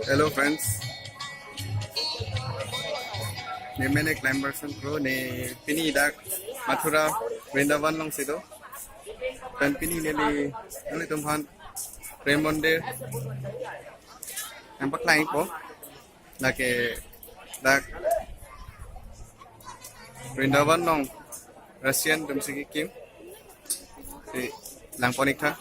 Hello friends. Ni mene climbers pro ni pini dak Mathura Vrindavan long sido. Pen pini ne li nuli tumhan Prem Mandir. Ang paklaing po. Laki dak Vrindavan long Russian tumsigi kim. Si lang ponik tha.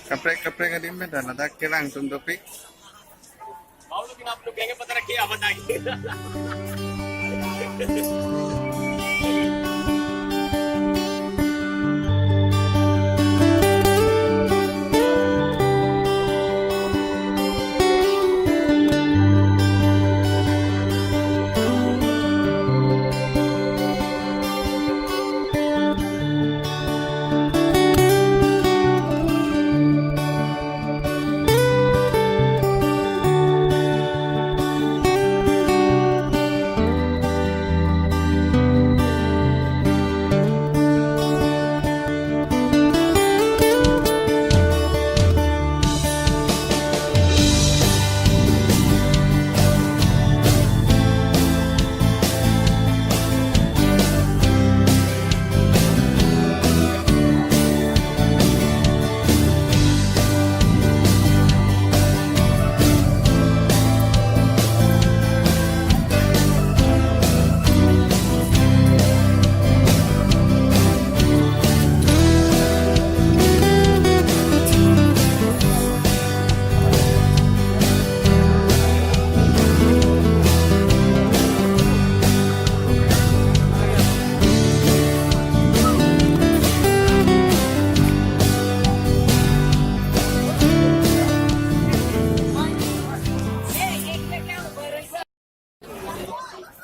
Kapre kapre ka din men dak kerang tum topik. आप लोग कहेंगे पता रखिए आप बताइए।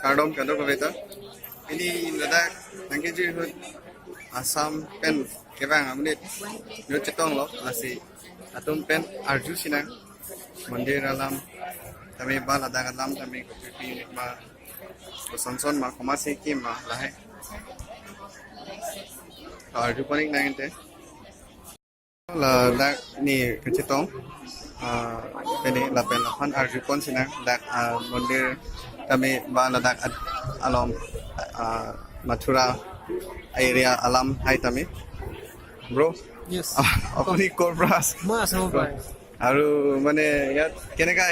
Kardom kado kavita. Ini ladak nangki ji hut Assam pen kebang amnit yo chitong lo lasi atum pen arju sina mandir alam tami ba ladak alam tami kopi ma sonson ma komasi ki ma lahe arju panik nangente la dak ni kachitong peni la pen la phan arju pon sina dak mandir tami ba ladak alom Mathura area alam hai tami bro. Yes. আপুনি ক'ৰ পৰা আছে? মই আছামৰ পৰা। আৰু মানে ইয়াত কেনেকা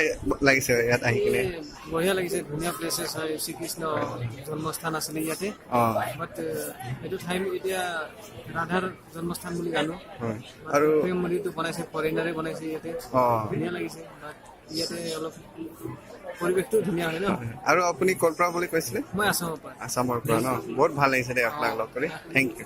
লাগিছে ইয়াত আহি কিনে? এই বঢ়িয়া লাগিছে, ধুনীয়া প্লেচেছ হয়। শ্ৰীকৃষ্ণ জন্মস্থান আছিলে ইয়াতে। বাট এইটো ঠাই এতিয়া ৰাধাৰ জন্মস্থান বুলি জানো। হয় আৰু প্ৰেম মন্দিৰটো বনাইছে, ফৰেইনাৰে বনাইছে ইয়াতে। ধুনীয়া লাগিছে। বাট ইয়াতে অলপ পৰিৱেশটো ধুনীয়া হয় ন। আৰু আপুনি ক'ৰ পৰা বুলি কৈছিলে? মই আছামৰ পৰা। আছামৰ পৰা ন? বহুত ভাল লাগিছে দেই আপোনাক লগ কৰি। Thank you.